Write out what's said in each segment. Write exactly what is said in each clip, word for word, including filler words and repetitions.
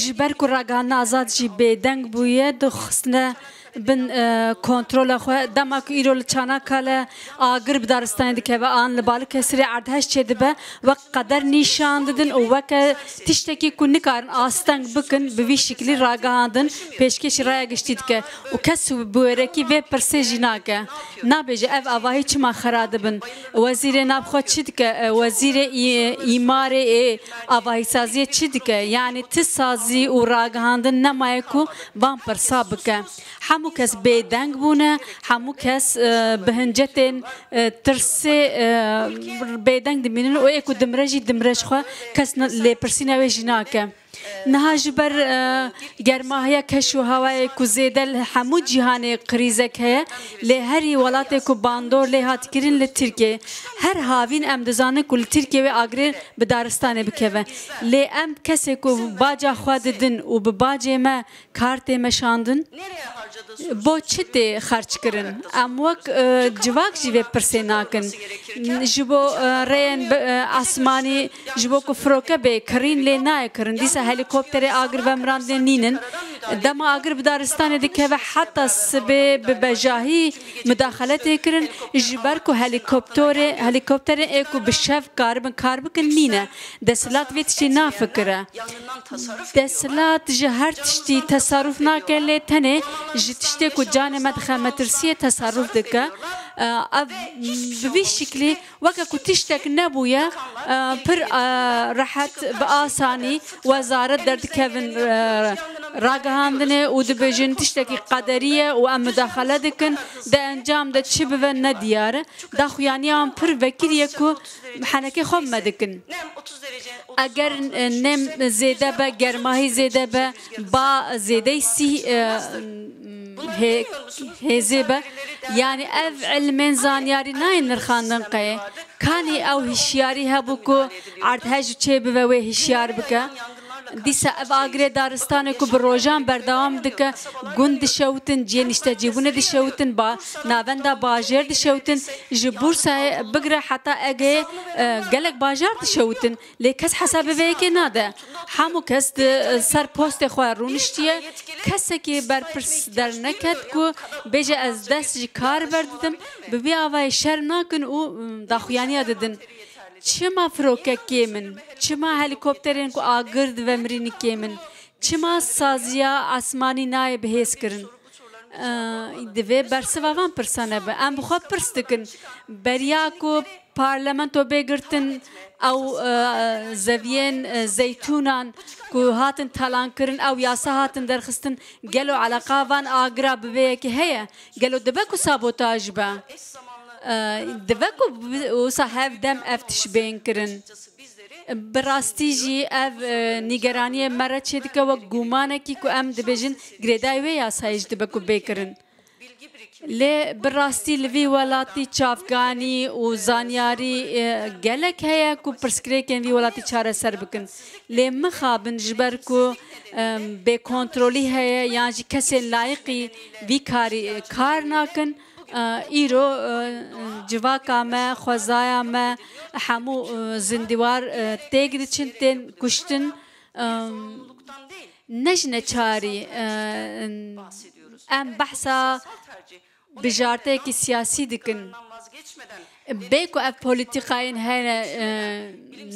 Ji ber ku ragihandina azad jî bêdeng bûye, dixistine bin, e, kontrola xwe. Dema ku îro li Çanakkale agir bi daristanê dikeve, an li Balikesirê erdhej çêdibe, wek qeder nîşan didin û weke tiştekî ku nikarin asteng bikin, bi vî şiklî ragihandin pêşkêşî raya giştî dike û kes bi wêrekî vê pirsê jî nake. Nabêje ev avahî çima xera dibin? Wezîrê navxwe çi dike? E, wezîrê î-, îmarê ê avahîsaziyê çi dike? Yanî ti sazî û ragihandin nemaye ku van pirsa bike. Hemû kes bêdeng bûne, hemû kes, e, bi hincetên, e, tirsê, e, bêdeng dimînin û ê ku dimre jî dimre ji xwe kes ne-, lêpirsîna wê jî nake. Niha ji ber, e, germahiya keş û hewayê ku zêde li hemû cîhanê krîzek heye, lê herî welatê ku bandor lê hat kirin li Tirkiyeyê. Her havîn em dizanin ku li Tirkiyeyê wê agirê bi daristanê bikeve. Lê em kesê ku baca xwe didin û bi bacê me kar tê meşandin, bo çi tê xerc kirin? Em wek, e, civak jî vê pirsê nakin. Ji bo, e, rêyên bi, e, asmanî, ji bo ku firoke bê, kirîn lê nayê kirin. Dîsa helîkopterê agir vemirandinê nînin. Dema agir bi daristanê dikeve, heta sibê bi bejahî mudaxele tê kirin. Ji ber ku helîkoptorê, helîkopterên ê ku bi şev karibin kar bikin nîne. Desthilat vê tiştî nafikire. Desthilat ji her tiştî tesarruf nake, lê tenê ji tiştê ku canê me dixe metirsiyê tesarruf dike. Ev bi vî şiklî weke ku tiştek nebûye, pir rehet, bi asanî wezaret derdikevin ragihandinê û dibêjin tiştekî qederî ye û em mudaxele dikin, di encam de çi bibe nediyar e. Daxuyaniya wan pir vekirî ye ku henekê xwe me dikin. Eger, e, nem zêde be, germahî zêde be, ba zêdeyî sî, e, hê-, hêzê be, yanî ev ilmên zanyarî nayên nirxandin qey. Kanî ew hişyarî hebû ku erdhej çê bibe wê hişyar bike? Dîsa ev agirê daristanê ku bi rojan berdewam dike, gund dişewitin, cihê niştecîbûnê dişewitin, ba-, navenda bajêr dişewitin, ji Bursayê bigire heta Egeyê, e, gelek bajar dişewitin. Lê kes hesabê vê yekê nade. Hemû kes di, e, ser postê xwe rûniştiye. Kesekî berpirs derneket ku bêje ez dest ji kar berdidim. Bi vî avayê şerm nakin û, mm, daxuyaniya didin. Çima firoke kêm in? Çima helîkopterên ku agir divemirînî kêm in? Çima saziya asmanî nayê bihêz kirin? Ee, divê bersiva van pirsan hebe. Em bi xwe pirs dikin. Beriya ku parlamento bê girtin, ew, e, zeviyên, e, zeytûnan ku hatin talankirin, ew yasa hatin derxistin, gelo eleqa van agira bi vê yekê heye? Gelo dibe ku sabotaj be? E, dibe ku bi-, wisa hevdem ev tişt bên kirin? Bi rastî jî ev, e, nîgeraniyê me re çêdike wek gumanekî ku em dibêjin girêdayî wê yasayê jî dibe ku bê kirin. Lê bi rastî li vî welatî çavkanî û zanyarî, e, gelek heye ku pirsgirêkên vî welatî çareser bikin. Lê mixabin ji ber ku, e, bêkontrolî heye yan jî kesên layiqî vî karî, e, kar nakin, e, îro, e, civaka me, xwezaya me, hemû, e, zindîwar, e, têk diçin, tên kuştin. E, ne ji neçarî, e, em behsa bijarteyekî siyasî dikin. Bê ku ev polîtîkayên hene, e,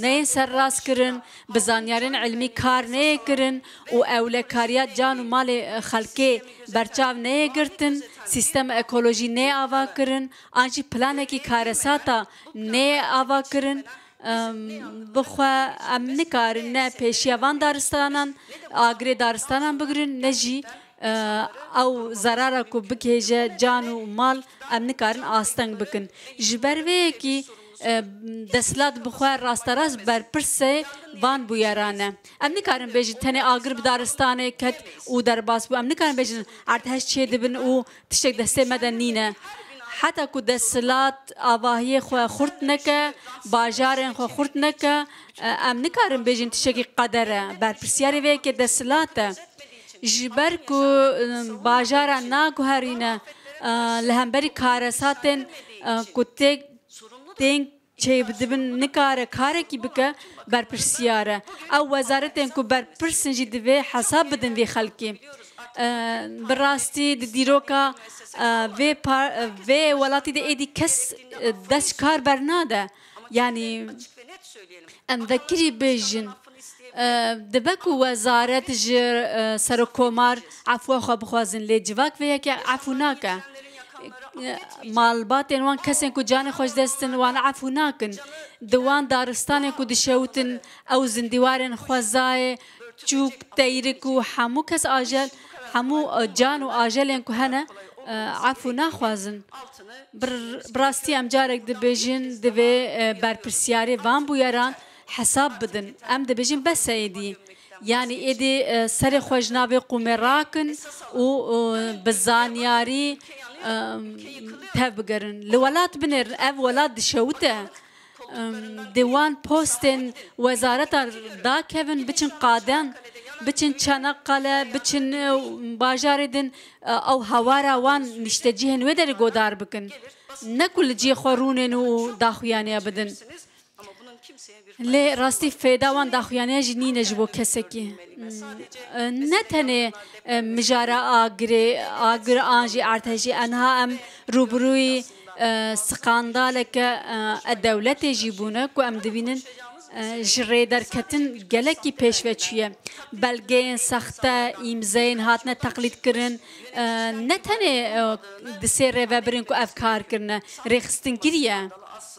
neyên serrast kirin, bi zanyarên ilmî kar neyê kirin û ewlekariya can û malê, e, xelkê berçav neyê girtin, sîstema ekolojî neyê ava kirin, an jî planekî karesata neyê ava kirin. Em, bi xwe em nikarin ne pêşiya van daristanan, agirê daristanan bigirin, ne jî, e, ew zerara ku bigihêje can û mal, em nikarin asteng bikin. Ji ber vê yekî, e, desthilat bi xwe rasterast berpirsê van bûyeran e. Em nikarin bêjin tenê agir bi daristanê ket û derbas bû. Em nikarin bêjin erdhej çêdibin û tiştek destê me de nîne. Heta ku desthilat avahiyê xwe xurt neke, bajarên xwe xurt neke, e, em nikarin bêjin tiştekî qeder e. Berpirsyarê vê yekê desthilat e. Ji ber ku, e, bajara naguherîne, e, li hemberî karesatên, e, ku tê-, tên çêbidibin, nikare karekî bike, berpirsiyar e. Ew wezaretên ku berpirs in jî divê hesab bidin vê xelkê. E, bi rastî di dîroka, e, vê par-, e, vê welatî de êdî kes, e, dest ji kar bernade. Yanî em vekirî bêjin, e, dibe ku wezaret ji, e, serokkomar efwa xwe bixwazin, lê civak vê yekê efû nake. E, malbatên wan, kesên ku canê xwe ji dest din, wan efû nakin. Di wan daristanên ku dişewitin, ew zindîwarên xwezayê, çûk, teyrik û hemû kes ajel, hemû, e, can û ajelên ku hene, e, efû naxwazin. Bir-, bi rastî em carek dibêjin, divê, e, berpirsiyarê van bûyeran hesab bidin. Em dibêjin bes e êdî. Yanî êdî, e, serê xwe ji navê qûmê rakin û, e, bi zanyarî, e, tev bigerin. Li welat binêrin, ev welat dişewite. Em, di wan postên wezareta dakevin, biçin Qaden, biçin Çanakkale, biçin, e, bajarê din, e, ew hawara wan niştecihên wê derê godar bikin. Ne ku li cihê xwe rûnên û daxuyaniya bidin. Lê rastî fêda wan daxuyaniya jî nîne ji bo kesekî. Hmm, e, ne tenê, e, mijara agirê, agir an jî erdhejî, enha em rûbirûyî, e, skandaleke, e, e, dewletê jî bûne ku em dibînin, e, ji rêderketin gelekî pêş ve çûye. Belgeyên sexte, îmzeyên hatine teqlîdkirin, e, ne tenê, e, di sê rêvebirên ku ev kar kirine, rêxistinkirî ye.